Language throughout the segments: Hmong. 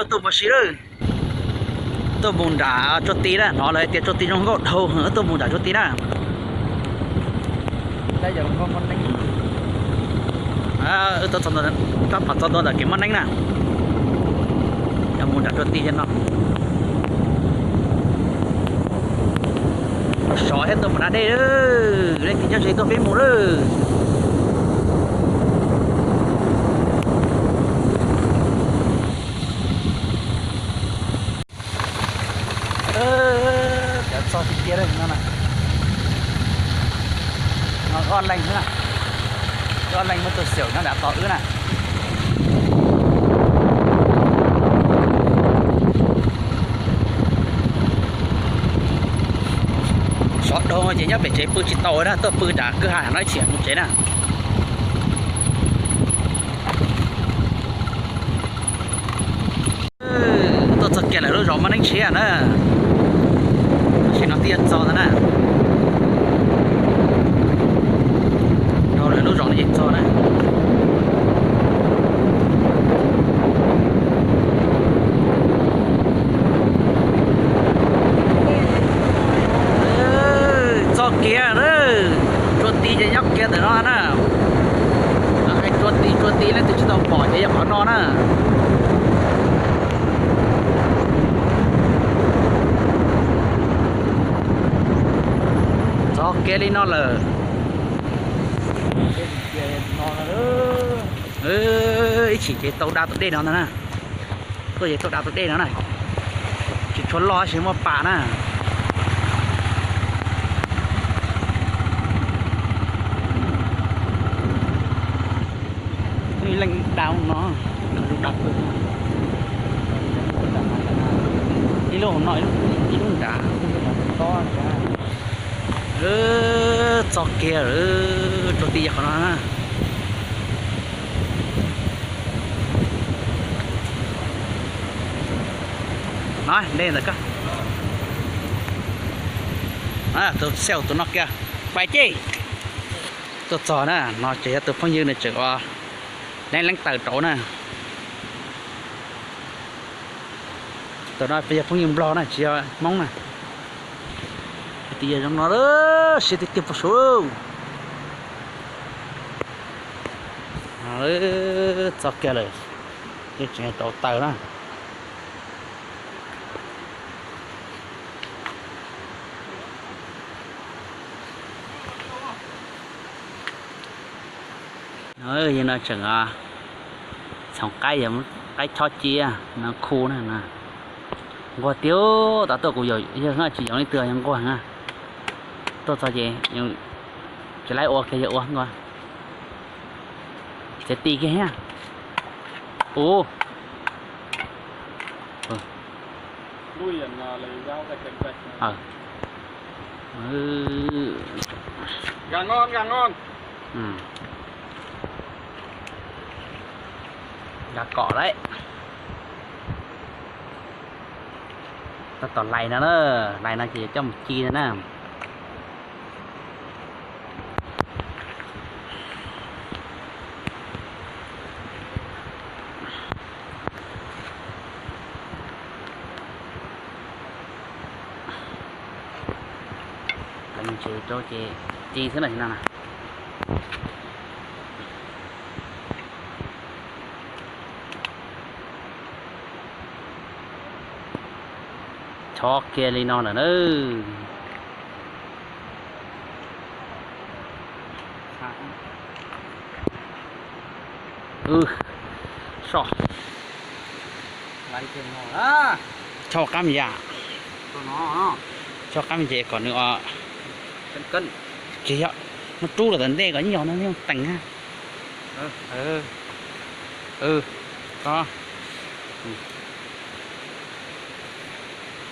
Tuaj mus si lawm, tuaj mus nram Tsua Ti na, hnov lawv tias Tsua Ti zoo nkauj dhau, tuaj mus nram Tsua Ti na. Wb tuaj txog ntua ntawm kev Mob Neeb na, yog mus nram Tsua Ti no. Sov thiab tuaj mus da dej, leej twg nyob ze tuaj peb mus lawm. Cov txog tiag tiag no na. No ob leeg na, ob leeg muab tus xyaum nyob nram tos wb na. Sov dhau ces nyob pem tsev pw tsis tau na, tuaj pw nram kwj ha no ib chim mus tsev na. Tuaj txog kiag lawm lub zos Mob Neeb Tshiab na. Tam sim no twb yuav txog ntawd na. Dhau lawm lub zos no ces txog na. Txog kiag na. Tsua Ti ces nyob kiag ntawm no na. Hais Tsua Ti, Tsua Ti leej twg tsis tau pom ces yog qhov no na. Txog kiag li no lawm. Ib chim ces tau da tus dej no ntag na. Tuaj ces tuaj da tus dej no na. Tsis tshua loj tab sis muaj pas na. Ib leeg da no, da, ib lub no, ib lub nrad. Txog kiag lawm, Tsua Ti yog qhov no na. No, dej ntawm ko. Tus xyaum tus no kiag, pais ces. Tuaj txog na, no ces yog tus phooj ywg nws tseem ua leeb leeb taws rau na. Tus no yog phooj ywg Nplog na, tsis yog Hmoob na. Tus yog zoo no, siab tiag tiag puag saud. Txog kiag lawm, yeej tseem rau taws na. Yog no tseem txhoov qaib, qaib chob cia no khu na. Nquag tiag, tas tuaj kuv yog tsis yoov leej twg yog nquag na. Tuaj txog ces tsis laib ua kiag yog ua nquag. Txiav ti kiag thiab. Ub. Nqa kom lawm. Tab tom lais no na, lais no ces coj mus ci no na. Pleev ntses rau ces ci xwb na no na. Chob kiag li no lawm na. Chob qab me ntses, chob qab me ntses kom nws, tsis yog, muab rub los tom ntej kom nyob yog no yeej teem na.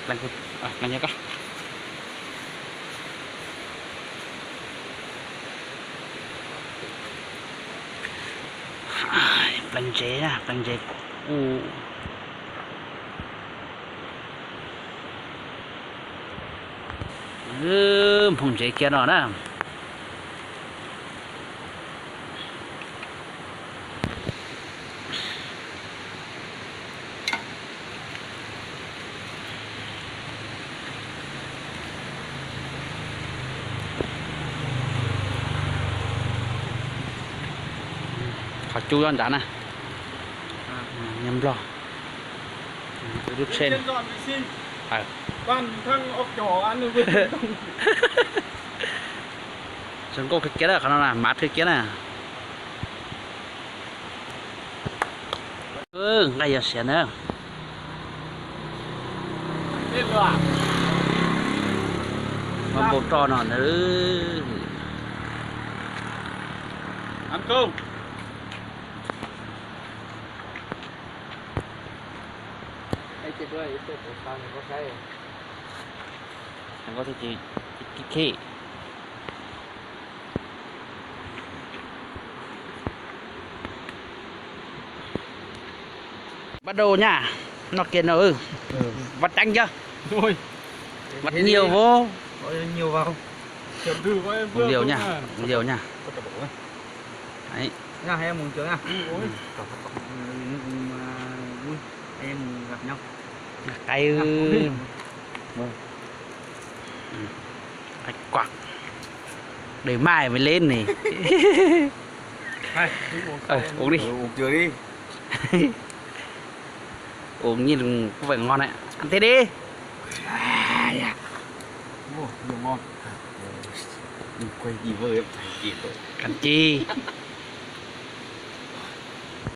Pleev, pleev ko. Pleev ntses, pleev ntses. Nphoo ntses kiag no na. Qhov cub nyob nrad na, nyob Nplog. Lub tsheb. Zoo nkauj kawg kiag na, qhov no na, mab kawg kiag na. Nqaij yog siav na. Npau roj no na. Bắt đầu nha. Noj kiag no. Vắt chén chưa? Vắt nhiều vô. Nhiều vào. Uống nhiều nha, uống nhiều nha. Đấy. Anh em mừng trường nha. Ui, anh em mừng gặp nhau. Cay. Cay quá. Để mai mới lên này. Uống đi. Uống trước đi. Uống nhìn có vẻ ngon đấy. Ăn tiếp đi. Ôi, nhiều ngon. Quay đi vơi. Ăn chi.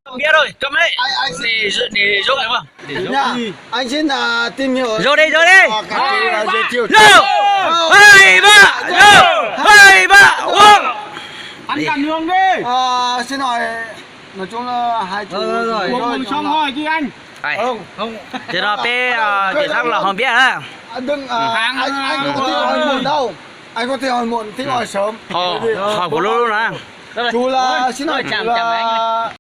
Không biết rồi, cấm đấy. Anh, anh Để, để dốc này không? Để dốc. Nha, anh xin, à, tìm hiểu. Dốc đi, dốc đi. Ờ, cà phê, à, giới thiệu. Dốc. Hai ba, dốc. Hai ba, uống. Ăn cạn đường đi. Ờ, xin hỏi, nói chung là hai chú. Rồi, rồi, rồi. Uống, uống xong rồi chứ anh. Ai. Không. Thế nó bé, ờ, kiểm soát là không biết hả? À, đừng, à, anh, anh không có thể hỏi muộn đâu. Anh có thể hỏi muộn, thích hỏi sớm. Hỏi, hỏi của Lô Lô nè. Chú là, xin hỏi chú là